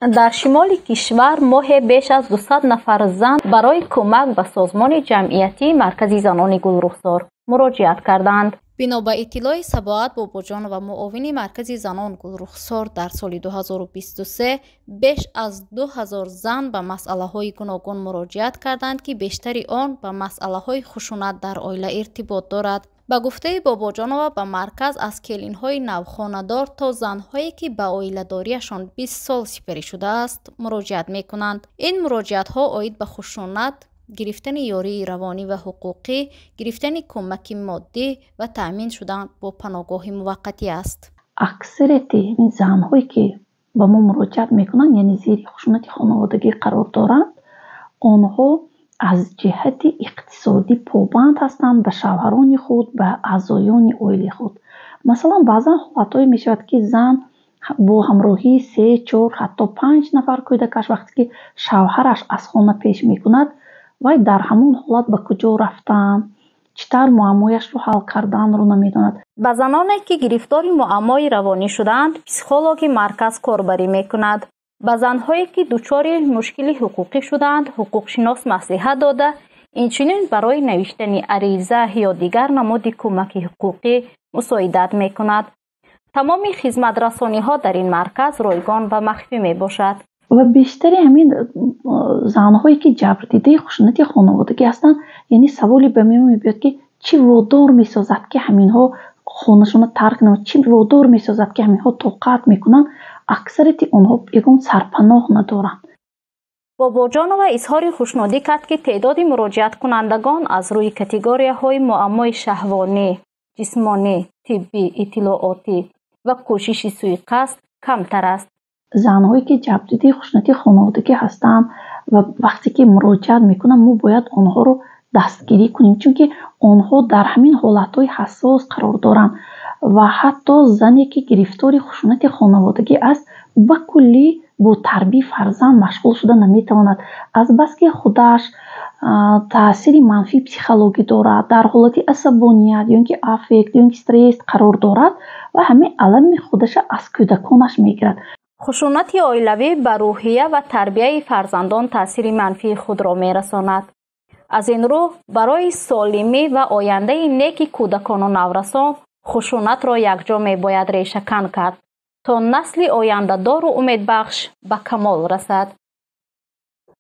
Дар шимоли кишвар моҳе беш аз 200 нафар зан барои кӯмак ба созмони ҷамъиятии Маркази занони Гулрухсор муроҷиат карданд. Бино ба иттилои Сабоат Бобоҷонова, муовини Маркази занон Гулрухсор, дар соли 2023 беш аз 2000 зан ба масъалаҳои гуногун муроҷиат карданд, ки бештари он ба масъалаҳои хушунат дар оила иртибот дорад. Ба гуфтаи Бобоҷонова, ба марказ аз келинҳои навхонадор то занҳое, ки ба оиладориашон 20 сол сипарӣ шудааст, муроҷиат мекунанд. Ин муроҷиатҳо оид ба хушунат, гирифтани ёрии равонӣ ва ҳуқуқӣ, гирифтани кӯмаки моддӣ ва таъмин шудан бо паноҳгоҳи муваққатӣ аст. Аксарияти занҳое, ки ба мо муроҷиат мекунанд, яъне зери хушунати хонаводагӣ қарор доранд, онҳо аз ҷиҳати иқтисодӣ побанд ҳастанд ба шавҳарони худ, ба аъзоёни оилаи худ. Масалан, баъзан ҳолатҳое мешавад, ки зан бо ҳамроҳии се, чор, ҳатто панҷ нафар кӯдакаш, вақте ки шавҳараш аз хона пеш мекунад, вай дар ҳамон ҳолат ба куҷо рафтан, чӣ тавр муаммояшро ҳал карданро намедонад. Ба заноне, ки гирифтори муаммои равонӣ шудаанд, психологи марказ корбарӣ мекунад. Ба занҳое, ки дучори мушкили ҳуқуқӣ шудаанд, ҳуқуқшинос маслиҳат дода, инчунин барои навиштани ариза ё дигар намуди кӯмаки ҳуқуқӣ мусоидат мекунад. Тамоми хизматрасониҳо дар ин марказ ройгон ва махфӣ мебошад. Ва бештари ҳамин занҳое, ки ҷабрдидаи хушунати хонаводагӣ ҳастанд, яъне саволе ба миён мебиёд, ки чӣ водор месозад, ки ҳаминҳо хонашонро тарк намоянд, чӣ водор месозад, ки ҳаминҳо тоқат мекунанд? Аксарияти онҳо ягон сарпаноҳ надоранд. Бобоҷонова изҳори хушнудӣ кард, ки теъдоди муроҷиаткунандагон аз рӯи категорияҳои муаммои шаҳвонӣ, ҷисмонӣ, тиббӣ, иттилоотӣ ва кӯшиши суиқасд камтар аст. Занҳое, ки ҷабрдидаи хушунати хонаводагӣ ҳастанд ва вақте ки муроҷиат мекунанд, мо бояд онҳоро дастгирӣ кунем, чунки онҳо дар ҳамин ҳолатҳои ҳассос қарор доранд ва ҳатто зане, ки гирифтори хушунати хонаводагӣ аст, ба куллӣ бо тарбияи фарзанд машғул шуда наметавонад, азбаски худаш таъсири манфии психологӣ дорад, дар ҳолати асабоният ё ин ки аффект, ё ин ки стресс қарор дорад ва ҳамин алами худаша аз кӯдаконаш мегирад. Хушунати оилавӣ ба рӯҳия ва тарбияи фарзандон таъсири манфии худро мерасонад. Аз ин рӯ, барои солимӣ ва ояндаи неки кӯдакону наврасон хушунатро якҷо мебояд решакан кард, то насли ояндадору умедбахш ба камол расад.